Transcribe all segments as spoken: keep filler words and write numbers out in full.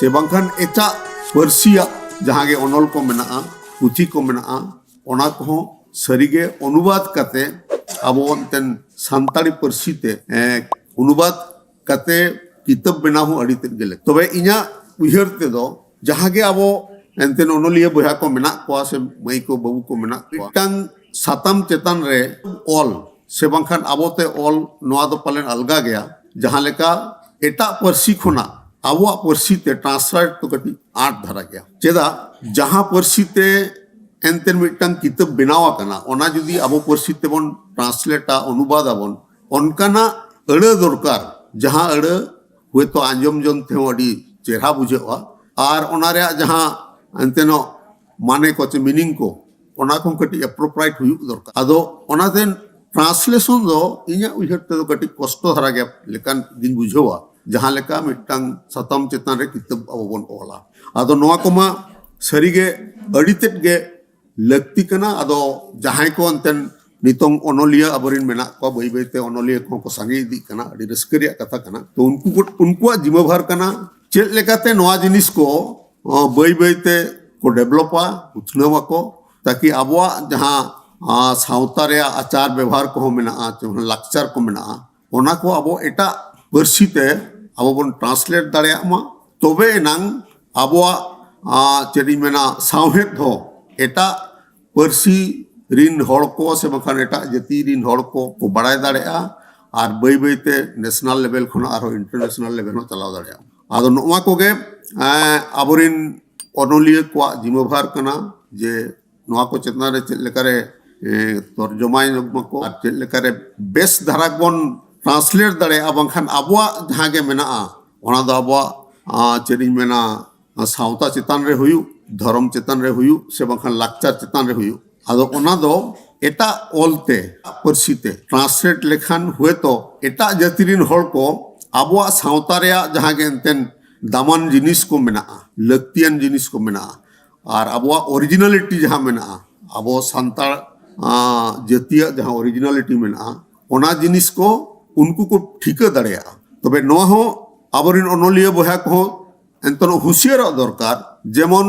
ᱥᱮ ᱵᱟᱝᱠᱷᱟᱱ ᱮᱴᱟᱜ ᱯᱟᱹᱨᱥᱤᱭᱟᱜ ᱡᱟᱦᱟᱸ ᱜᱮ ᱚᱱᱚᱞ ᱠᱚ ᱢᱮᱱᱟᱜᱼᱟ, ᱯᱩᱛᱷᱤ ᱠᱚ ᱢᱮᱱᱟᱜᱼᱟ, ᱚᱱᱟ ᱠᱚᱦᱚᱸ ᱥᱟᱹᱨᱤᱜᱮ ᱚᱱᱩᱵᱟᱫ ᱠᱟᱛᱮ ᱟᱵᱚ ᱮᱱᱛᱮᱱ ᱥᱟᱱᱛᱟᱲᱤ ᱯᱟᱹᱨᱥᱤ ᱛᱮ, ᱮ, ᱚᱱᱩᱵᱟᱫ ᱠᱟᱛᱮ ᱠᱤᱛᱟᱹᱵ ᱵᱮᱱᱟᱣ ᱦᱚᱸ ᱟᱹᱰᱤ ᱛᱮᱫ ᱜᱮ ᱞᱟᱹᱠᱛᱤ᱾ ᱛᱚᱵᱮ ᱤᱧᱟᱹᱜ ᱩᱭᱦᱟᱹᱨ ᱛᱮᱫᱚ ᱡᱟᱦᱟᱸ ᱜᱮ ᱟᱵᱚ ᱮᱱᱛᱮᱱ ᱚᱱᱚᱞᱤᱭᱟᱹ ᱵᱚᱭᱦᱟ ᱠᱚ ᱢᱮᱱᱟᱜ ᱠᱚᱣᱟ ᱥᱮ ᱢᱟᱹᱭ ᱠᱚ ᱵᱟᱹᱵᱩ ᱠᱚ ᱢᱮᱱᱟᱜ ᱠᱚᱣᱟ, ᱢᱤᱫᱴᱟᱝ ᱥᱟᱛᱟᱢ ᱪᱮᱛᱟᱱ ᱨᱮ ᱚᱞ ᱥᱮ ᱵᱟᱝᱠᱷᱟᱱ ᱟᱵᱚᱛᱮ ᱚᱞ, ᱱᱚᱣᱟ ᱫᱚ ᱯᱟᱞᱮᱱ ᱟᱞᱜᱟ ᱜᱮᱭᱟ᱾ ᱡᱟᱦᱟᱸ ᱞᱮᱠᱟ ᱮᱴᱟᱜ ᱯᱟᱹᱨᱥᱤ ᱠᱷᱚᱱᱟᱜ ᱟᱵᱚᱣᱟᱜ ᱯᱟᱹᱨᱥᱤ ᱛᱮ ᱴᱨᱟᱱᱥᱞᱮᱴ ᱫᱚ ᱠᱟᱹᱴᱤᱡ ᱟᱸᱴ ᱫᱷᱟᱨᱟ ᱜᱮᱭᱟ᱾ ᱪᱮᱫᱟᱜ? ᱡᱟᱦᱟᱸ ᱯᱟᱹᱨᱥᱤ ᱛᱮ ᱮᱱᱛᱮ ᱢᱤᱫᱴᱟᱝ ᱠᱤᱛᱟᱹᱵ ᱵᱮᱱᱟᱣ ᱟᱠᱟᱱᱟ, ᱚᱱᱟ ᱡᱩᱫᱤ ᱟᱵᱚ ᱯᱟᱹᱨᱥᱤ ᱛᱮᱵᱚᱱ ᱴᱨᱟᱱᱥᱞᱮᱴᱟ, ᱚᱱᱩᱵᱟᱫ ᱟᱵᱚᱱ, ᱚᱱᱠᱟᱱᱟᱜ ᱟᱹᱲᱟᱹ ᱫᱚᱨᱠᱟᱨ, ᱡᱟᱦᱟᱸ ᱟᱹᱲᱟᱹ ᱦᱚᱭᱛᱳ ᱟᱸᱡᱚᱢ ᱡᱚᱝ ᱛᱮᱦᱚᱸ ᱟᱹᱰᱤ ᱪᱮᱦᱨᱟ ᱵᱩᱡᱷᱟᱹᱜᱼᱟ, ᱟᱨ ᱚᱱᱟ ᱨᱮᱭᱟᱜ ᱡᱟᱦᱟᱸ ᱮᱱᱛᱮᱱᱚᱜ ᱢᱟᱱᱮ ᱠᱚ ᱪᱮ ᱢᱤᱱᱤᱝ ᱠᱚ, ᱚᱱᱟ ᱠᱚᱦᱚᱸ ᱠᱟᱹᱴᱤᱡ ᱮᱯᱨᱳᱯᱨᱟᱭᱮᱴ ᱦᱩᱭᱩᱜ ᱫᱚᱨᱠᱟᱨ᱾ ᱟᱫᱚ ᱚᱱᱟᱛᱮ ᱴᱨᱟᱱᱥᱞᱮᱥᱚᱱ ᱫᱚ ᱤᱧᱟᱹᱜ ᱩᱭᱦᱟᱹᱨ ᱛᱮᱫᱚ ᱠᱟᱹᱴᱤᱡ ᱠᱚᱥᱴᱚ ᱫᱷᱟᱨᱟ ᱜᱮ ᱞᱮᱠᱟᱱ ᱜᱤᱧ ᱵᱩᱡᱷᱟᱹᱣᱟ, ᱡᱟᱦᱟᱸ ᱞᱮᱠᱟ ᱢᱤᱫᱴᱟᱝ ᱥᱟᱛᱟᱢ ᱪᱮᱛᱟᱱ ᱨᱮ ᱠᱤᱛᱟᱹᱵ ᱟᱵᱚ ᱵᱚᱱ ᱚᱞᱟ᱾ ᱟᱫᱚ ᱱᱚᱣᱟ ᱠᱚᱢᱟ ᱥᱟᱹᱨᱤᱜᱮ ᱟᱹᱰᱤ ᱛᱮᱫ ᱜᱮ ᱞᱟᱹᱠᱛᱤ ᱠᱟᱱᱟ᱾ ᱟᱫᱚ ᱡᱟᱦᱟᱸᱭ ᱠᱚ ᱮᱱᱛᱮᱱ ᱱᱤᱛᱚᱝ ᱚᱱᱚᱞᱤᱭᱟᱹ ᱟᱵᱚᱨᱮᱱ ᱢᱮᱱᱟᱜ ᱠᱚᱣᱟ, ᱵᱟᱹᱭ ᱵᱟᱹᱭᱛᱮ ᱚᱱᱚᱞᱤᱭᱟᱹ ᱠᱚᱦᱚᱸ ᱠᱚ ᱥᱟᱸᱜᱮ ᱤᱫᱤᱜ ᱠᱟᱱᱟ, ᱟᱹᱰᱤ ᱨᱟᱹᱥᱠᱟᱹ ᱨᱮᱭᱟᱜ ᱠᱟᱛᱷᱟ ᱠᱟᱱᱟ᱾ ᱛᱚ ᱩᱱᱠᱩ ᱠᱚ, ᱩᱱᱠᱩᱣᱟᱜ ᱡᱤᱢᱟᱹᱵᱷᱟᱨ ᱠᱟᱱᱟ ᱪᱮᱫ ᱞᱮᱠᱟᱛᱮ ᱱᱚᱣᱟ ᱡᱤᱱᱤᱥ ᱠᱚ, ᱚ, ᱵᱟᱹᱭ ᱵᱟᱹᱭᱛᱮ ᱠᱚ ᱰᱮᱵᱷᱞᱚᱯᱟ, ᱩᱛᱱᱟᱹᱣ ᱟᱠᱚ, ᱛᱟᱠᱤ ᱟᱵᱚᱣᱟᱜ ᱡᱟᱦᱟᱸ, ᱟ, ᱥᱟᱶᱛᱟ ᱨᱮᱭᱟᱜ ᱟᱪᱟᱨ ᱵᱮᱵᱷᱟᱨ ᱠᱚᱦᱚᱸ ᱢᱮᱱᱟᱜᱼᱟ, ᱡᱮᱢᱚᱱ ᱞᱟᱠᱪᱟᱨ ᱠᱚ ᱢᱮᱱᱟᱜᱼᱟ, ᱚᱱᱟ ᱠᱚ ᱟᱵᱚ ᱮᱴᱟᱜ ᱯᱟᱹᱨᱥᱤ ᱛᱮ ᱟᱵᱚ ᱵᱚᱱ ᱴᱨᱟᱱᱥᱞᱮᱴ ᱫᱟᱲᱮᱭᱟᱜ ᱢᱟ, ᱛᱚᱵᱮ ᱮᱱᱟᱝ ᱟᱵᱚᱣᱟᱜ, ᱟ, ᱪᱮᱫ ᱤᱧ ᱢᱮᱱᱟ, ᱥᱟᱶᱦᱮᱫ ᱦᱚᱸ ᱮᱴᱟᱜ ᱯᱟᱹᱨᱥᱤ ᱨᱤᱱ ᱦᱚᱲ ᱠᱚ ᱥᱮ ᱵᱟᱝᱠᱷᱟᱱ ᱮᱴᱟᱜ ᱡᱟᱹᱛᱤ ᱨᱤᱱ ᱦᱚᱲ ᱠᱚ ᱠᱚ ᱵᱟᱲᱟᱭ ᱫᱟᱲᱮᱭᱟᱜᱼᱟ᱾ ᱟᱨ ᱵᱟᱹᱭ ᱵᱟᱹᱭᱛᱮ ᱱᱮᱥᱱᱟᱞ ᱞᱮᱵᱮᱞ ᱠᱷᱚᱱᱟᱜ ᱟᱨᱦᱚᱸ ᱤᱱᱴᱟᱨᱱᱮᱥᱱᱟᱞ ᱞᱮᱵᱮᱞ ᱦᱚᱸ ᱪᱟᱞᱟᱣ ᱫᱟᱲᱮᱭᱟᱜᱼᱟ᱾ ᱟᱫᱚ ᱱᱚᱜᱼᱚ ᱱᱚᱣᱟ ᱠᱚᱜᱮ, ᱮᱸ, ᱟᱵᱚᱨᱤᱱ ᱚᱱᱚᱞᱤᱭᱟᱹ ᱠᱚᱣᱟᱜ ᱡᱤᱢᱟᱹᱵᱷᱟᱨ ᱠᱟᱱᱟ ᱡᱮ ᱱᱚᱣᱟ ᱠᱚ ᱪᱮᱛᱟᱱ ᱨᱮ ᱪᱮᱫ ᱞᱮᱠᱟᱨᱮ, ᱮᱸ, ᱛᱚᱨᱡᱚᱢᱟᱭ ᱢᱟᱠᱚ ᱟᱨ ᱪᱮᱫ ᱞᱮᱠᱟᱨᱮ ᱵᱮᱥ ᱫᱷᱟᱨᱟ ᱵᱚᱱ ᱴᱨᱟᱱᱥᱞᱮᱴ ᱫᱟᱲᱮᱭᱟᱜᱼᱟ, ᱵᱟᱝᱠᱷᱟᱱ ᱟᱵᱚᱣᱟᱜ ᱡᱟᱦᱟᱸ ᱜᱮ ᱢᱮᱱᱟᱜᱼᱟ, ᱚᱱᱟ ᱫᱚ ᱟᱵᱚᱣᱟᱜ, ᱟᱸ, ᱪᱮᱫ ᱤᱧ ᱢᱮᱱᱟ, ᱥᱟᱶᱛᱟ ᱪᱮᱛᱟᱱ ᱨᱮ ᱦᱩᱭᱩᱜ, ᱫᱷᱚᱨᱚᱢ ᱪᱮᱛᱟᱱ ᱨᱮ ᱦᱩᱭᱩᱜ, ᱥᱮ ᱵᱟᱝᱠᱷᱟᱱ ᱞᱟᱠᱪᱟᱨ ᱪᱮᱛᱟᱱ ᱨᱮ ᱦᱩᱭᱩᱜ, ᱟᱫᱚ ᱚᱱᱟ ᱫᱚ ᱮᱴᱟᱜ ᱚᱞ ᱛᱮ, ᱯᱟᱹᱨᱥᱤ ᱛᱮ ᱴᱨᱟᱱᱥᱞᱮᱴ ᱞᱮᱠᱷᱟᱱ ᱦᱚᱭᱛᱚ ᱮᱴᱟᱜ ᱡᱟᱹᱛᱤ ᱨᱤᱱ ᱦᱚᱲ ᱠᱚ ᱟᱵᱚᱣᱟᱜ ᱥᱟᱶᱛᱟ ᱨᱮᱭᱟᱜ ᱡᱟᱦᱟᱸ ᱜᱮ ᱮᱱᱛᱮᱱ ᱫᱟᱢᱟᱱ ᱡᱤᱱᱤᱥ ᱠᱚ ᱢᱮᱱᱟᱜᱼᱟ, ᱞᱟᱹᱠᱛᱤᱭᱟᱱ ᱡᱤᱱᱤᱥ ᱠᱚ ᱢᱮᱱᱟᱜᱼᱟ, ᱟᱨ ᱟᱵᱚᱣᱟᱜ ᱚᱨᱤᱡᱤᱱᱟᱞᱤᱴᱤ ᱡᱟᱦᱟᱸ ᱢᱮᱱᱟᱜᱼᱟ, ᱟᱵᱚ ᱥᱟᱱᱛᱟᱲ, ᱟᱸ, ᱡᱟᱹᱛᱤᱭᱟᱜ ᱡᱟᱦᱟᱸ ᱚᱨᱤᱡᱤᱱᱟᱞᱤᱴᱤ ᱢᱮᱱᱟᱜᱼᱟ, ᱚᱱᱟ ᱡᱤᱱᱤᱥ ᱠᱚ ᱩᱱᱠᱩ ᱠᱚ ᱴᱷᱤᱠᱟᱹ ᱫᱟᱲᱮᱭᱟᱜᱼᱟ᱾ ᱛᱚᱵᱮ ᱱᱚᱣᱟ ᱦᱚᱸ ᱟᱵᱚᱨᱮᱱ ᱚᱱᱚᱞᱤᱭᱟᱹ ᱵᱚᱭᱦᱟ ᱠᱚᱦᱚᱸ ᱮᱱᱛᱮ ᱦᱩᱸᱥᱤᱭᱟᱨᱚᱜ ᱫᱚᱨᱠᱟᱨ᱾ ᱡᱮᱢᱚᱱ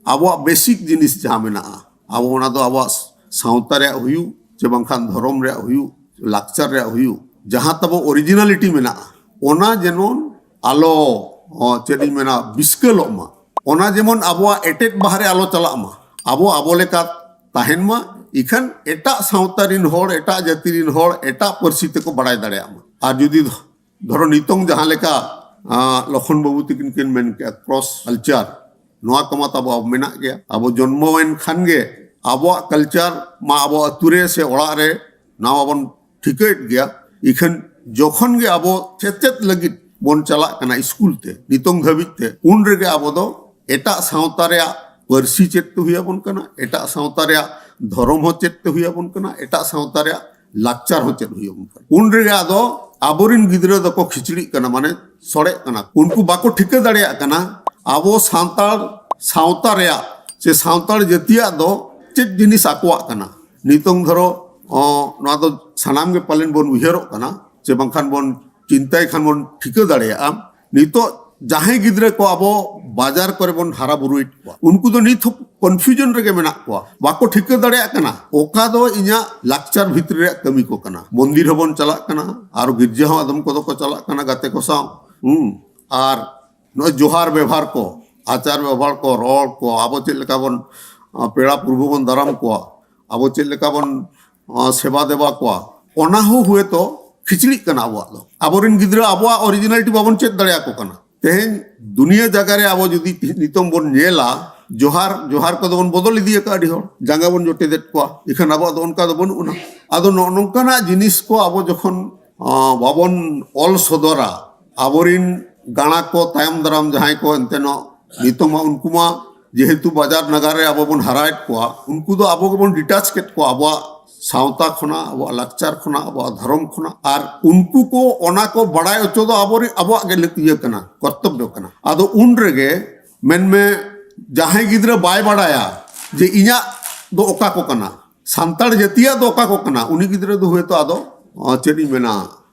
ᱟᱵᱚᱣᱟᱜ ᱵᱮᱥᱤᱠ ᱡᱤᱱᱤᱥ ᱡᱟᱦᱟᱸ ᱢᱮᱱᱟᱜᱼᱟ, ᱟᱵᱚ ᱚᱱᱟ ᱫᱚ ᱟᱵᱚᱣᱟᱜ ᱥᱟᱶᱛᱟ ᱨᱮᱭᱟᱜ ᱦᱩᱭᱩᱜ, ᱪᱮ ᱵᱟᱝᱠᱷᱟᱱ ᱫᱷᱚᱨᱚᱢ ᱨᱮᱭᱟᱜ ᱦᱩᱭᱩᱜ, ᱞᱟᱠᱪᱟᱨ ᱨᱮᱭᱟᱜ ᱦᱩᱭᱩᱜ, ᱡᱟᱦᱟᱸ ᱛᱟᱵᱚ ᱚᱨᱤᱡᱤᱱᱟᱞᱤᱴᱤ ᱢᱮᱱᱟᱜᱼᱟ, ᱚᱱᱟ ᱡᱮᱢᱚᱱ ᱟᱞᱚ, ᱚ, ᱪᱮᱫ ᱤᱧ ᱢᱮᱱᱟ, ᱵᱤᱥᱠᱟᱹᱞᱚᱜ ᱢᱟ᱾ ᱚᱱᱟ ᱡᱮᱢᱚᱱ ᱟᱵᱚᱣᱟᱜ ᱮᱴᱮᱫ ᱵᱟᱦᱟ ᱨᱮ ᱟᱞᱚ ᱪᱟᱞᱟᱜ ᱢᱟ᱾ ᱟᱵᱚ ᱟᱵᱚ ᱞᱮᱠᱟ ᱛᱟᱦᱮᱱ ᱢᱟ᱾ ᱤᱠᱷᱟᱹᱱ ᱮᱴᱟᱜ ᱥᱟᱶᱛᱟ ᱨᱤᱱ ᱦᱚᱲ, ᱮᱴᱟᱜ ᱡᱟᱹᱛᱤ ᱨᱤᱱ ᱦᱚᱲ ᱮᱴᱟᱜ ᱯᱟᱹᱨᱥᱤ ᱛᱮᱠᱚ ᱵᱟᱲᱟᱭ ᱫᱟᱲᱮᱭᱟᱜ ᱢᱟ᱾ ᱟᱨ ᱡᱩᱫᱤ ᱫᱷᱚᱨᱚ ᱱᱤᱛᱚᱝ ᱡᱟᱦᱟᱸ ᱞᱮᱠᱟ, ᱟᱸ, ᱞᱚᱠᱷᱚᱱ ᱵᱟᱹᱵᱩ ᱛᱤᱠᱤᱱ ᱠᱤᱱ ᱢᱮᱱ ᱠᱮᱜᱼᱟ, ᱠᱨᱚᱥ ᱠᱟᱞᱪᱟᱨ, ᱱᱚᱣᱟ ᱠᱚᱢᱟ ᱛᱟᱵᱚ ᱟᱵᱚ ᱢᱮᱱᱟᱜ ᱜᱮᱭᱟ᱾ ᱟᱵᱚ ᱡᱚᱱᱢᱚᱭᱮᱱ ᱠᱷᱟᱱ ᱜᱮ ᱟᱵᱚᱣᱟᱜ ᱠᱟᱞᱪᱟᱨ ᱢᱟ ᱟᱵᱚ ᱟᱹᱛᱩ ᱨᱮ ᱥᱮ ᱚᱲᱟᱜ ᱨᱮ ᱱᱟᱣᱟ ᱵᱚᱱ ᱴᱷᱤᱠᱟᱹᱭᱮᱫ ᱜᱮᱭᱟ᱾ ᱤᱠᱷᱟᱹᱱ ᱡᱚᱠᱷᱚᱱ ᱜᱮ ᱟᱵᱚ ᱥᱮᱪᱮᱫ ᱞᱟᱹᱜᱤᱫ ᱵᱚᱱ ᱪᱟᱞᱟᱜ ᱠᱟᱱᱟ ᱥᱠᱩᱞ ᱛᱮ, ᱱᱤᱛᱚᱝ ᱫᱷᱟᱹᱵᱤᱡ ᱛᱮ, ᱩᱱ ᱨᱮᱜᱮ ᱟᱵᱚ ᱫᱚ ᱮᱴᱟᱜ ᱥᱟᱶᱛᱟ ᱨᱮᱭᱟᱜ ᱯᱟᱹᱨᱥᱤ ᱪᱮᱫ ᱛᱮ ᱦᱩᱭ ᱟᱵᱚᱱ ᱠᱟᱱᱟ, ᱮᱴᱟᱜ ᱥᱟᱶᱛᱟ ᱨᱮᱭᱟᱜ ᱫᱷᱚᱨᱚᱢ ᱦᱚᱸ ᱪᱮᱫ ᱛᱮ ᱦᱩᱭ ᱟᱵᱚᱱ ᱠᱟᱱᱟ, ᱮᱴᱟᱜ ᱥᱟᱶᱛᱟ ᱨᱮᱭᱟᱜ ᱞᱟᱠᱪᱟᱨ ᱦᱚᱸ ᱪᱮᱫ ᱦᱩᱭ ᱟᱵᱚᱱ ᱠᱟᱱᱟ᱾ ᱩᱱ ᱨᱮᱜᱮ ᱟᱫᱚ ᱟᱵᱚᱨᱤᱱ ᱜᱤᱫᱽᱨᱟᱹ ᱫᱚᱠᱚ ᱠᱷᱤᱪᱲᱤᱜ ᱠᱟᱱᱟ, ᱢᱟᱱᱮ ᱥᱚᱲᱮᱜ ᱠᱟᱱᱟ᱾ ᱩᱱᱠᱩ ᱵᱟᱠᱚ ᱴᱷᱤᱠᱟᱹ ᱫᱟᱲᱮᱭᱟᱜ ᱠᱟᱱᱟ ᱟᱵᱚ ᱥᱟᱱᱛᱟᱲ ᱥᱟᱶᱛᱟ ᱨᱮᱭᱟᱜ ᱥᱮ ᱥᱟᱱᱛᱟᱲ ᱡᱟᱹᱛᱤᱭᱟᱜ ᱫᱚ ᱪᱮᱫ ᱡᱤᱱᱤᱥ ᱟᱠᱚᱣᱟᱜ ᱠᱟᱱᱟ᱾ ᱱᱤᱛᱚᱝ ᱫᱷᱚᱨᱚ, ᱚ, ᱱᱚᱣᱟ ᱫᱚ ᱥᱟᱱᱟᱢ ᱜᱮ ᱯᱟᱞᱮᱱ ᱵᱚᱱ ᱩᱭᱦᱟᱹᱨᱚᱜ ᱠᱟᱱᱟ, ᱥᱮ ᱵᱟᱝᱠᱷᱟᱱ ᱵᱚᱱ ᱪᱤᱱᱛᱟᱭ ᱠᱷᱟᱱ ᱵᱚᱱ ᱴᱷᱤᱠᱟᱹ ᱫᱟᱲᱮᱭᱟᱜᱼᱟ᱾ ᱱᱤᱛᱚᱜ ᱡᱟᱦᱟᱸᱭ ᱜᱤᱫᱽᱨᱟᱹ ᱠᱚ ᱟᱵᱚ ᱵᱟᱡᱟᱨ ᱠᱚᱨᱮ ᱵᱚᱱ ᱦᱟᱨᱟ ᱵᱩᱨᱩᱭᱮᱫ ᱠᱚᱣᱟ, ᱩᱱᱠᱩ ᱫᱚ ᱱᱤᱛ ᱦᱚᱸ ᱠᱚᱱᱯᱷᱤᱭᱩᱡᱚᱱ ᱨᱮᱜᱮ ᱢᱮᱱᱟᱜ ᱠᱚᱣᱟ, ᱵᱟᱠᱚ ᱴᱷᱤᱠᱟᱹ ᱫᱟᱲᱮᱭᱟᱜ ᱠᱟᱱᱟ ᱚᱠᱟ ᱫᱚ ᱤᱧᱟᱹᱜ ᱞᱟᱠᱪᱟᱨ ᱵᱷᱤᱛᱨᱤ ᱨᱮᱭᱟᱜ ᱠᱟᱹᱢᱤ ᱠᱚ ᱠᱟᱱᱟ᱾ ᱢᱚᱱᱫᱤᱨ ᱦᱚᱸᱵᱚᱱ ᱪᱟᱞᱟᱜ ᱠᱟᱱᱟ, ᱟᱨ ᱜᱤᱨᱡᱟᱹ ᱦᱚᱸ ᱟᱫᱚᱢ ᱠᱚᱫᱚ ᱠᱚ ᱪᱟᱞᱟᱜ ᱠᱟᱱᱟ ᱜᱟᱛᱮ ᱠᱚ ᱥᱟᱶ᱾ ᱦᱩᱸ᱾ ᱟᱨ ᱱᱚᱜᱼᱚᱭ ᱡᱚᱦᱟᱨ ᱵᱮᱵᱷᱟᱨ ᱠᱚ, ᱟᱪᱟᱨ ᱵᱮᱵᱚᱦᱟᱨ ᱠᱚ, ᱨᱚᱲ ᱠᱚ, ᱟᱵᱚ ᱪᱮᱫ ᱞᱮᱠᱟ ᱵᱚᱱ, ᱟ, ᱯᱮᱲᱟ ᱯᱨᱚᱵᱷᱩ ᱵᱚᱱ ᱫᱟᱨᱟᱢ ᱠᱚᱣᱟ, ᱟᱵᱚ ᱪᱮᱫ ᱞᱮᱠᱟ ᱵᱚᱱ, ᱟ, ᱥᱮᱵᱟ ᱫᱮᱵᱟ ᱠᱚᱣᱟ, ᱚᱱᱟ ᱦᱚᱸ ᱦᱩᱭᱛᱚ ᱠᱷᱤᱪᱲᱤᱜ ᱠᱟᱱᱟ ᱟᱵᱚᱣᱟᱜ ᱫᱚ᱾ ᱟᱵᱚᱨᱮᱱ ᱜᱤᱫᱽᱨᱟᱹ ᱟᱵᱚᱣᱟᱜ ᱚᱨᱤᱡᱤᱱᱟᱞᱤᱴᱤ ᱵᱟᱵᱚᱱ ᱪᱮᱫ ᱫᱟᱲᱮᱭᱟᱠᱚ ᱠᱟᱱᱟ᱾ ᱛᱮᱦᱮᱧ ᱫᱩᱱᱤᱭᱟᱹ ᱡᱟᱭᱜᱟ ᱨᱮ ᱟᱵᱚ ᱡᱩᱫᱤ ᱛᱤᱦᱤᱧ ᱱᱤᱛᱚᱝ ᱵᱚᱱ ᱧᱮᱞᱟ, ᱡᱚᱦᱟᱨ, ᱡᱚᱦᱟᱨ ᱠᱚᱫᱚ ᱵᱚᱱ ᱵᱚᱫᱚᱞ ᱤᱫᱤ ᱟᱠᱟᱫᱼᱟ᱾ ᱟᱹᱰᱤ ᱦᱚᱲ ᱡᱟᱸᱜᱟ ᱵᱚᱱ ᱡᱚᱴᱮᱫᱮᱫ ᱠᱚᱣᱟ, ᱤᱠᱷᱟᱹᱱ ᱟᱵᱚᱣᱟᱜ ᱫᱚ ᱚᱱᱠᱟ ᱫᱚ ᱵᱟᱹᱱᱩᱜ ᱟᱱᱟ᱾ ᱟᱫᱚ ᱱᱚᱜᱼᱚ ᱱᱚᱝᱠᱟᱱᱟᱜ ᱡᱤᱱᱤᱥ ᱠᱚ ᱟᱵᱚ ᱡᱚᱠᱷᱚᱱ, ᱟ, ᱵᱟᱵᱚᱱ ᱚᱞ ᱥᱚᱫᱚᱨᱟ, ᱟᱵᱚᱨᱤᱱ ᱜᱟᱬᱟ ᱠᱚ ᱛᱟᱭᱚᱢ ᱫᱟᱨᱟᱢ ᱡᱟᱦᱟᱸᱭ ᱠᱚ ᱮᱱᱛᱮᱱᱚᱜ ᱱᱤᱛᱚᱝ ᱢᱟ ᱩᱱᱠᱩ ᱢᱟ ᱡᱮᱦᱮᱛᱩ ᱵᱟᱡᱟᱨ ᱱᱟᱜᱟᱨ ᱨᱮ ᱟᱵᱚ ᱵᱚᱱ ᱦᱟᱨᱟᱭᱮᱫ ᱠᱚᱣᱟ, ᱩᱱᱠᱩ ᱫᱚ ᱟᱵᱚ ᱜᱮᱵᱚᱱ ᱰᱤᱴᱟᱪ ᱠᱮᱫ ᱠᱚᱣᱟ ᱟᱵᱚᱣᱟᱜ ᱥᱟᱶᱛᱟ ᱠᱷᱚᱱᱟᱜ, ᱟᱵᱚᱣᱟᱜ ᱞᱟᱠᱪᱟᱨ ᱠᱷᱚᱱᱟᱜ, ᱟᱵᱚᱣᱟᱜ ᱫᱷᱚᱨᱚᱢ ᱠᱷᱚᱱᱟᱜ᱾ ᱟᱨ ᱩᱱᱠᱩ ᱠᱚ ᱚᱱᱟ ᱠᱚ ᱵᱟᱲᱟᱭ ᱦᱚᱪᱚ ᱫᱚ ᱟᱵᱚᱨᱮᱱ, ᱟᱵᱚᱣᱟᱜ ᱜᱮ ᱞᱟᱹᱠ-, ᱤᱭᱟᱹ ᱠᱟᱱᱟ, ᱠᱚᱨᱛᱚᱵᱵᱚ ᱠᱟᱱᱟ᱾ ᱟᱫᱚ ᱩᱱ ᱨᱮᱜᱮ ᱢᱮᱱᱢᱮ ᱡᱟᱦᱟᱸᱭ ᱜᱤᱫᱽᱨᱟᱹ ᱵᱟᱭ ᱵᱟᱲᱟᱭᱟ ᱡᱮ ᱤᱧᱟᱹᱜ ᱫᱚ ᱚᱠᱟ ᱠᱚ ᱠᱟᱱᱟ, ᱥᱟᱱᱛᱟᱲ ᱡᱟᱹᱛᱤᱭᱟᱜ ᱫᱚ ᱚᱠᱟ ᱠᱚ ᱠᱟᱱᱟ, ᱩᱱᱤ ᱜᱤᱫᱽᱨᱟᱹ ᱫᱚ ᱦᱚᱭᱛᱳ ᱟᱫᱚ, ᱟ, ᱪᱮᱫ ᱤᱧ ᱢᱮᱱᱟ,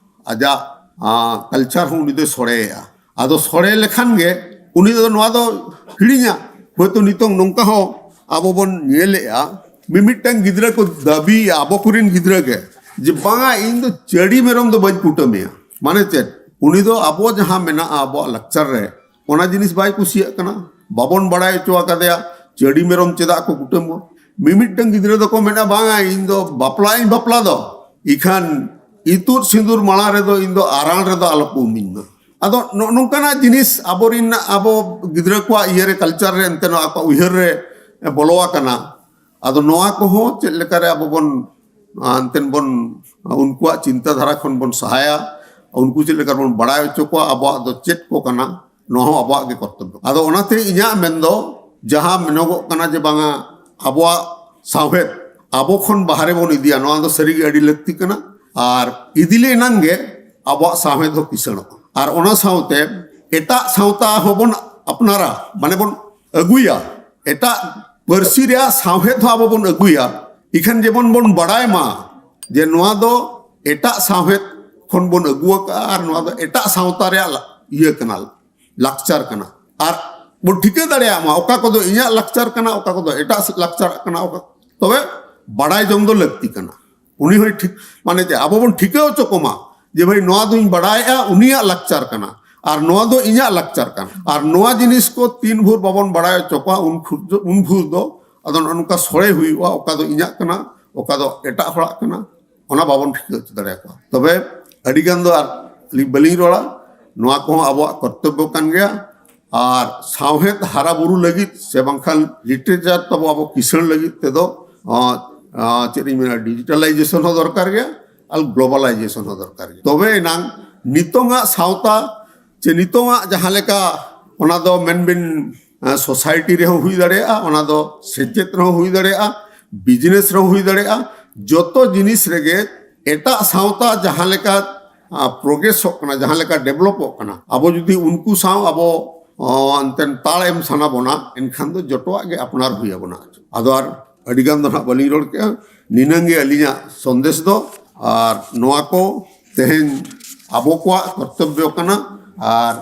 ᱟᱡᱟᱜ, ᱟ, ᱠᱟᱞᱪᱟᱨ ᱦᱚᱸ ᱩᱱᱤ ᱫᱚᱭ ᱥᱚᱲᱮᱭᱮᱜᱼᱟ᱾ ᱟᱫᱚ ᱥᱚᱲᱮ ᱞᱮᱠᱷᱟᱱ ᱜᱮ ᱩᱱᱤ ᱫᱚ ᱱᱚᱣᱟ ᱫᱚ ᱦᱤᱲᱤᱧᱟ᱾ ᱦᱚᱭᱛᱳ ᱱᱤᱛᱚᱝ ᱱᱚᱝᱠᱟ ᱦᱚᱸ ᱟᱵᱚ ᱵᱚᱱ ᱧᱮᱞᱮᱜᱼᱟ, ᱢᱤᱢᱤᱫᱴᱟᱝ ᱜᱤᱫᱽᱨᱟᱹ ᱠᱚ ᱫᱟᱹᱵᱤᱭᱮᱜᱼᱟ, ᱟᱵᱚ ᱠᱚᱨᱮᱱ ᱜᱤᱫᱽᱨᱟᱹ ᱜᱮ, ᱡᱮ ᱵᱟᱝᱟ, ᱤᱧ ᱫᱚ ᱪᱟᱹᱰᱤ ᱢᱮᱨᱚᱢ ᱫᱚ ᱵᱟᱹᱧ ᱠᱩᱴᱟᱹᱢᱮᱭᱟ᱾ ᱢᱟᱱᱮ ᱪᱮᱫ? ᱩᱱᱤ ᱫᱚ ᱟᱵᱚ ᱡᱟᱦᱟᱸ ᱢᱮᱱᱟᱜᱼᱟ ᱟᱵᱚᱣᱟᱜ ᱞᱟᱠᱪᱟᱨ ᱨᱮ, ᱚᱱᱟ ᱡᱤᱱᱤᱥ ᱵᱟᱭ ᱠᱩᱥᱤᱭᱟᱜ ᱠᱟᱱᱟ᱾ ᱵᱟᱵᱚᱱ ᱵᱟᱲᱟᱭ ᱦᱚᱪᱚ ᱟᱠᱟᱫᱮᱭᱟ ᱪᱟᱹᱰᱤ ᱢᱮᱨᱚᱢ ᱪᱮᱫᱟᱜ ᱠᱚ ᱠᱩᱴᱟᱹᱢᱟ᱾ ᱢᱤᱢᱤᱫᱴᱟᱝ ᱜᱤᱫᱽᱨᱟᱹ ᱫᱚᱠᱚ ᱢᱮᱱᱟ, ᱵᱟᱝᱟ, ᱤᱧ ᱫᱚ ᱵᱟᱯᱞᱟᱜ ᱤᱧ ᱵᱟᱯᱞᱟ ᱫᱚ, ᱤᱠᱷᱟᱱ ᱤᱛᱩᱫ ᱥᱤᱸᱫᱩᱨ ᱢᱟᱲᱟᱝ ᱨᱮᱫᱚ ᱤᱧ ᱫᱚ ᱟᱨᱟᱲ ᱨᱮᱫᱚ ᱟᱞᱚ ᱠᱚ ᱩᱢᱤᱧ ᱢᱟ᱾ ᱟᱫᱚ ᱱᱚᱜᱼᱚ ᱱᱚᱝᱠᱟᱱᱟᱜ ᱡᱤᱱᱤᱥ ᱟᱵᱚᱨᱮᱱ, ᱟᱵᱚ ᱜᱤᱫᱽᱨᱟᱹ ᱠᱚᱣᱟᱜ ᱤᱭᱟᱹᱨᱮ, ᱠᱟᱞᱪᱟᱨ ᱨᱮ ᱮᱱᱛᱮ ᱱᱚᱣᱟ ᱟᱠᱚᱣᱟᱜ ᱩᱭᱦᱟᱹᱨ ᱨᱮ ᱵᱚᱞᱚ ᱟᱠᱟᱱᱟ᱾ ᱟᱫᱚ ᱱᱚᱣᱟ ᱠᱚᱦᱚᱸ ᱪᱮᱫ ᱞᱮᱠᱟᱨᱮ ᱟᱵᱚ ᱵᱚᱱ, ᱮᱱᱛᱮᱱ ᱵᱚᱱ, ᱩᱱᱠᱩᱣᱟᱜ ᱪᱤᱱᱛᱟᱹ ᱫᱷᱟᱨᱟ ᱠᱷᱚᱱ ᱵᱚᱱ ᱥᱟᱦᱟᱭᱟ, ᱩᱱᱠᱩ ᱪᱮᱫ ᱞᱮᱠᱟ ᱵᱚᱱ ᱵᱟᱲᱟᱭ ᱦᱚᱪᱚ ᱠᱚᱣᱟ ᱟᱵᱚᱣᱟᱜ ᱫᱚ ᱪᱮᱫ ᱠᱚ ᱠᱟᱱᱟ, ᱱᱚᱣᱟ ᱦᱚᱸ ᱟᱵᱚᱣᱟᱜ ᱜᱮ ᱠᱚᱨᱛᱚᱵᱵᱚ᱾ ᱟᱫᱚ ᱚᱱᱟᱛᱮ ᱤᱧᱟᱹᱜ ᱢᱮᱱ ᱫᱚ, ᱡᱟᱦᱟᱸ ᱢᱮᱱᱚᱜᱚᱜ ᱠᱟᱱᱟ ᱡᱮ ᱵᱟᱝᱟ, ᱟᱵᱚᱣᱟᱜ ᱥᱟᱶᱦᱮᱫ ᱟᱵᱚ ᱠᱷᱚᱱ ᱵᱟᱦᱨᱮ ᱵᱚᱱ ᱤᱫᱤᱭᱟ, ᱱᱚᱣᱟ ᱫᱚ ᱥᱟᱹᱨᱤᱜᱮ ᱟᱹᱰᱤ ᱞᱟᱹᱠᱛᱤ ᱠᱟᱱᱟ᱾ ᱟᱨ ᱤᱫᱤ ᱞᱮᱱᱟᱝ ᱜᱮ ᱟᱵᱚᱣᱟᱜ ᱥᱟᱶᱦᱮᱫ ᱦᱚᱸ ᱠᱤᱥᱟᱹᱬᱚᱜᱼᱟ᱾ ᱟᱨ ᱚᱱᱟ ᱥᱟᱶᱛᱮ ᱮᱴᱟᱜ ᱥᱟᱶᱛᱟ ᱦᱚᱸᱵᱚᱱ ᱟᱯᱱᱟᱨᱟ, ᱢᱟᱱᱮ ᱵᱚᱱ ᱟᱹᱜᱩᱭᱟ, ᱮᱴᱟᱜ ᱯᱟᱹᱨᱥᱤ ᱨᱮᱭᱟᱜ ᱥᱟᱶᱦᱮᱫ ᱦᱚᱸ ᱟᱵᱚ ᱵᱚᱱ ᱟᱹᱜᱩᱭᱟ᱾ ᱤᱠᱷᱟᱹᱱ ᱡᱮᱢᱚᱱ ᱵᱚᱱ ᱵᱟᱲᱟᱭ ᱢᱟ ᱡᱮ ᱱᱚᱣᱟ ᱫᱚ ᱮᱴᱟᱜ ᱥᱟᱶᱦᱮᱫ ᱠᱷᱚᱱ ᱵᱚᱱ ᱟᱹᱜᱩ ᱟᱠᱟᱫᱼᱟ ᱟᱨ ᱱᱚᱣᱟ ᱫᱚ ᱮᱴᱟᱜ ᱥᱟᱶᱛᱟ ᱨᱮᱭᱟᱜ ᱞᱟ-, ᱤᱭᱟᱹ ᱠᱟᱱᱟ, ᱞᱟᱠᱪᱟᱨ ᱠᱟᱱᱟ᱾ ᱟᱨ ᱵᱚᱱ ᱴᱷᱤᱠᱟᱹ ᱫᱟᱲᱮᱭᱟᱜ ᱢᱟ ᱚᱠᱟ ᱠᱚᱫᱚ ᱤᱧᱟᱹᱜ ᱞᱟᱠᱪᱟᱨ ᱠᱟᱱᱟ, ᱚᱠᱟ ᱠᱚᱫᱚ ᱮᱴᱟᱜ ᱞᱟᱠᱪᱟᱨ ᱠᱟᱱᱟ, ᱚᱠᱟ, ᱛᱚᱵᱮ ᱵᱟᱲᱟᱭ ᱡᱚᱝ ᱫᱚ ᱞᱟᱹᱠᱛᱤ ᱠᱟᱱᱟ᱾ ᱩᱱᱤ ᱦᱚᱸᱭ ᱴᱷᱤᱠ, ᱢᱟᱱᱮ ᱪᱮᱫ, ᱟᱵᱚ ᱵᱚᱱ ᱴᱷᱤᱠᱟᱹ ᱦᱚᱪᱚ ᱠᱚᱢᱟ ᱡᱮ ᱵᱷᱟᱹᱭ, ᱱᱚᱣᱟ ᱫᱚᱧ ᱵᱟᱲᱟᱭᱮᱜᱼᱟ, ᱩᱱᱤᱭᱟᱜ ᱞᱟᱠᱪᱟᱨ ᱠᱟᱱᱟ, ᱟᱨ ᱱᱚᱣᱟ ᱫᱚ ᱤᱧᱟᱹᱜ ᱞᱟᱠᱪᱟᱨ ᱠᱟᱱᱟ, ᱟᱨ ᱱᱚᱣᱟ ᱡᱤᱱᱤᱥ ᱠᱚ ᱛᱤᱱ ᱵᱷᱳᱨ ᱵᱟᱵᱚᱱ ᱵᱟᱲᱟᱭ ᱦᱚᱪᱚ ᱠᱚᱣᱟ, ᱩᱱ ᱠᱷᱩᱨ-, ᱩᱱ ᱵᱷᱳᱨ ᱫᱚ ᱟᱫᱚ ᱱᱚᱜᱼᱚ ᱱᱚᱝᱠᱟ ᱥᱚᱲᱮ ᱦᱩᱭᱩᱜᱼᱟ, ᱚᱠᱟ ᱫᱚ ᱤᱧᱟᱹᱜ ᱠᱟᱱᱟ, ᱚᱠᱟ ᱫᱚ ᱮᱴᱟᱜ ᱦᱚᱲᱟᱜ ᱠᱟᱱᱟ, ᱚᱱᱟ ᱵᱟᱵᱚᱱ ᱴᱷᱤᱠᱟᱹ ᱦᱚᱪᱚ ᱫᱟᱲᱮᱭᱟᱠᱚᱣᱟ᱾ ᱛᱚᱵᱮ ᱟᱹᱰᱤᱜᱟᱱ ᱫᱚ ᱟᱨ ᱟᱹᱞᱤᱧ ᱵᱟᱹᱞᱤᱧ ᱨᱚᱲᱟ, ᱱᱚᱣᱟ ᱠᱚᱦᱚᱸ ᱟᱵᱚᱣᱟᱜ ᱠᱚᱨᱛᱚᱵᱵᱚ ᱠᱟᱱ ᱜᱮᱭᱟ᱾ ᱟᱨ ᱥᱟᱶᱦᱮᱫ ᱦᱟᱨᱟ ᱵᱩᱨᱩ ᱞᱟᱹᱜᱤᱫ ᱥᱮ ᱵᱟᱝᱠᱷᱟᱱ ᱞᱤᱴᱟᱨᱮᱪᱟᱨ ᱛᱟᱵᱚ ᱟᱵᱚ ᱠᱤᱥᱟᱹᱬ ᱞᱟᱹᱜᱤᱫ ᱛᱮᱫᱚ, ᱟᱸ, ᱟᱸ, ᱪᱮᱫ ᱤᱧ ᱢᱮᱱᱟ, ᱰᱤᱡᱤᱴᱟᱞᱟᱭᱡᱮᱥᱚᱱ ᱦᱚᱸ ᱫᱚᱨᱠᱟᱨ ᱜᱮᱭᱟ ᱟᱨ ᱜᱞᱳᱵᱟᱞᱟᱭᱡᱮᱥᱚᱱ ᱦᱚᱸ ᱫᱚᱨᱠᱟᱨ ᱜᱮᱭᱟ᱾ ᱛᱚᱵᱮ ᱮᱱᱟᱝ ᱱᱤᱛᱚᱝᱟᱜ ᱥᱟᱶᱛᱟ ᱪᱮ ᱱᱤᱛᱚᱝᱟᱜ ᱡᱟᱦᱟᱸ ᱞᱮᱠᱟ, ᱚᱱᱟ ᱫᱚ ᱢᱮᱱᱵᱤᱱ, ᱟᱸ, ᱥᱳᱥᱟᱭᱴᱤ ᱨᱮᱦᱚᱸ ᱦᱩᱭ ᱫᱟᱲᱮᱭᱟᱜᱼᱟ, ᱚᱱᱟ ᱫᱚ ᱥᱮᱪᱮᱫ ᱨᱮᱦᱚᱸ ᱦᱩᱭ ᱫᱟᱲᱮᱭᱟᱜᱼᱟ, ᱵᱤᱡᱽᱱᱮᱥ ᱨᱮᱦᱚᱸ ᱦᱩᱭ ᱫᱟᱲᱮᱭᱟᱜᱼᱟ, ᱡᱚᱛᱚ ᱡᱤᱱᱤᱥ ᱨᱮᱜᱮ ᱮᱴᱟᱜ ᱥᱟᱶᱛᱟ ᱡᱟᱦᱟᱸ ᱞᱮᱠᱟ, ᱟᱸ, ᱯᱨᱳᱜᱨᱮᱥᱚᱜ ᱠᱟᱱᱟ, ᱡᱟᱦᱟᱸ ᱞᱮᱠᱟ ᱰᱮᱵᱷᱞᱚᱯᱚᱜ ᱠᱟᱱᱟ, ᱟᱵᱚ ᱡᱩᱫᱤ ᱩᱱᱠᱩ ᱥᱟᱶ ᱟᱵᱚ, ᱚᱸ, ᱮᱱᱛᱮᱱ ᱛᱟᱲ ᱮᱢ ᱥᱟᱱᱟ ᱵᱚᱱᱟ, ᱮᱱᱠᱷᱟᱱ ᱫᱚ ᱡᱚᱛᱚᱣᱟᱜ ᱜᱮ ᱟᱯᱱᱟᱨ ᱦᱩᱭ ᱟᱵᱚᱱᱟ᱾ ᱟᱫᱚ ᱟᱨ ᱟᱹᱰᱤᱜᱟᱱ ᱫᱚ ᱱᱟᱦᱟᱜ ᱵᱟᱹᱞᱤᱧ ᱨᱚᱲ ᱠᱮᱜᱼᱟ, ᱱᱤᱱᱟᱹᱝ ᱜᱮ ᱟᱹᱞᱤᱧᱟᱜ ᱥᱚᱱᱫᱮᱥ ᱫᱚ᱾ ᱟᱨ ᱱᱚᱣᱟ ᱠᱚ ᱛᱮᱦᱮᱧ ᱟᱵᱚ ᱠᱚᱣᱟᱜ ᱠᱚᱨᱛᱚᱵᱵᱚ ᱠᱟᱱᱟ, ᱟᱨ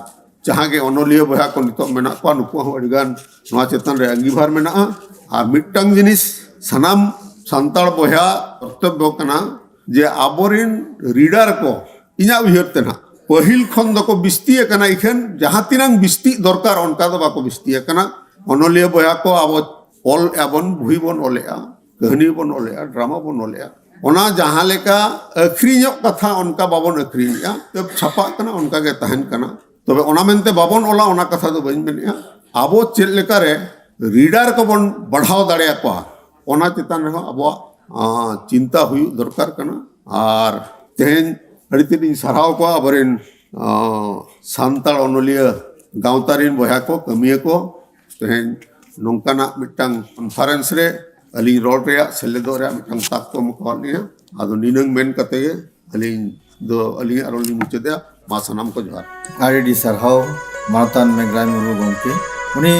ᱡᱟᱦᱟᱸ ᱜᱮ ᱚᱱᱚᱞᱤᱭᱟᱹ ᱵᱚᱭᱦᱟ ᱠᱚ ᱱᱤᱛᱚᱜ ᱢᱮᱱᱟᱜ ᱠᱚᱣᱟ, ᱱᱩᱠᱩᱣᱟᱜ ᱦᱚᱸ ᱟᱹᱰᱤᱜᱟᱱ ᱱᱚᱣᱟ ᱪᱮᱛᱟᱱ ᱨᱮ ᱟᱸᱜᱤᱵᱷᱟᱨ ᱢᱮᱱᱟᱜᱼᱟ᱾ ᱟᱨ ᱢᱤᱫᱴᱟᱝ ᱡᱤᱱᱤᱥ ᱥᱟᱱᱟᱢ ᱥᱟᱱᱛᱟᱲ ᱵᱚᱭᱦᱟ ᱠᱚᱨᱛᱚᱵᱵᱚ ᱠᱟᱱᱟ ᱡᱮ ᱟᱵᱚᱨᱮᱱ ᱨᱤᱰᱟᱨ ᱠᱚ, ᱤᱧᱟᱹᱜ ᱩᱭᱦᱟᱹᱨ ᱛᱮ ᱱᱟᱦᱟᱜ, ᱯᱟᱹᱦᱤᱞ ᱠᱷᱚᱱ ᱫᱚᱠᱚ ᱵᱤᱥᱛᱤ ᱟᱠᱟᱱᱟ, ᱤᱠᱷᱟᱹᱱ ᱡᱟᱦᱟᱸ ᱛᱤᱱᱟᱹᱝ ᱵᱤᱥᱛᱤᱜ ᱫᱚᱨᱠᱟᱨ ᱚᱱᱠᱟ ᱫᱚ ᱵᱟᱠᱚ ᱵᱤᱥᱛᱤ ᱟᱠᱟᱱᱟ᱾ ᱚᱱᱚᱞᱤᱭᱟᱹ ᱵᱚᱭᱦᱟ ᱠᱚ ᱟᱵᱚ ᱚᱞ ᱮᱫᱟ ᱵᱚᱱ, ᱵᱩᱦᱤ ᱵᱚᱱ ᱚᱞᱮᱜᱼᱟ, ᱠᱟᱹᱦᱱᱤ ᱵᱚᱱ ᱚᱞᱮᱜᱼᱟ, ᱰᱨᱟᱢᱟ ᱵᱚᱱ ᱚᱞᱮᱜᱼᱟ, ᱚᱱᱟ ᱡᱟᱦᱟᱸ ᱞᱮᱠᱟ ᱟᱹᱠᱷᱨᱤᱧᱚᱜ ᱠᱟᱛᱷᱟ ᱚᱱᱠᱟ ᱵᱟᱵᱚᱱ ᱟᱹᱠᱷᱨᱤᱧᱮᱜᱼᱟ, ᱛᱚ ᱪᱷᱟᱯᱟᱜ ᱠᱟᱱᱟ, ᱚᱱᱠᱟ ᱜᱮ ᱛᱟᱦᱮᱱ ᱠᱟᱱᱟ᱾ ᱛᱚᱵᱮ ᱚᱱᱟ ᱢᱮᱱᱛᱮ ᱵᱟᱵᱚᱱ ᱚᱞᱟ, ᱚᱱᱟ ᱠᱟᱛᱷᱟ ᱫᱚ ᱵᱟᱹᱧ ᱢᱮᱱᱮᱜᱼᱟ᱾ ᱟᱵᱚ ᱪᱮᱫ ᱞᱮᱠᱟᱨᱮ ᱨᱤᱰᱟᱨ ᱠᱚᱵᱚᱱ ᱵᱟᱲᱦᱟᱣ ᱫᱟᱲᱮᱭᱟᱠᱚᱣᱟ, ᱚᱱᱟ ᱪᱮᱛᱟᱱ ᱨᱮᱦᱚᱸ ᱟᱵᱚᱣᱟᱜ ᱟᱸ, ᱪᱤᱱᱛᱟ ᱦᱩᱭᱩᱜ ᱫᱚᱨᱠᱟᱨ ᱠᱟᱱᱟ᱾ ᱟᱨ ᱛᱮᱦᱮᱧ ᱟᱹᱰᱤ ᱛᱮᱫ ᱤᱧ ᱥᱟᱨᱦᱟᱣ ᱠᱚᱣᱟ ᱟᱵᱚᱨᱮᱱ ᱟᱸ, ᱥᱟᱱᱛᱟᱲ ᱚᱱᱚᱞᱤᱭᱟᱹ ᱜᱟᱶᱛᱟ ᱨᱮᱱ ᱵᱚᱭᱦᱟ ᱠᱚ, ᱠᱟᱹᱢᱤᱭᱟᱹ ᱠᱚ᱾ ᱛᱮᱦᱮᱧ ᱱᱚᱝᱠᱟᱱᱟᱜ ᱢᱤᱫᱴᱟᱝ ᱠᱚᱱᱯᱷᱟᱨᱮᱱᱥ ᱨᱮ ᱟᱹᱞᱤᱧ ᱨᱚᱲ ᱨᱮᱭᱟᱜ, ᱥᱮᱞᱮᱫᱚᱜ ᱨᱮᱭᱟᱜ ᱢᱤᱫᱴᱟᱝ ᱛᱟᱠ ᱠᱚ ᱮᱢ ᱟᱠᱟᱫ ᱞᱤᱧᱟ᱾ ᱟᱫᱚ ᱱᱤᱱᱟᱹᱝ ᱢᱮᱱ ᱠᱟᱛᱮ ᱜᱮ ᱟᱹᱞᱤᱧ ᱫᱚ ᱟᱹᱞᱤᱧᱟᱜ ᱨᱚᱲ ᱞᱤᱧ ᱢᱩᱪᱟᱹᱫᱮᱜᱼᱟ᱾ ᱢᱟ ᱥᱟᱱᱟᱢ ᱠᱚ ᱡᱚᱦᱟᱨ᱾ ᱟᱹᱰᱤ ᱟᱹᱰᱤ ᱥᱟᱨᱦᱟᱣ ᱢᱟᱱᱚᱛᱟᱱ ᱢᱮᱜᱷᱨᱟᱡᱽ ᱢᱩᱨᱢᱩ ᱜᱚᱢᱠᱮ᱾ ᱩᱱᱤ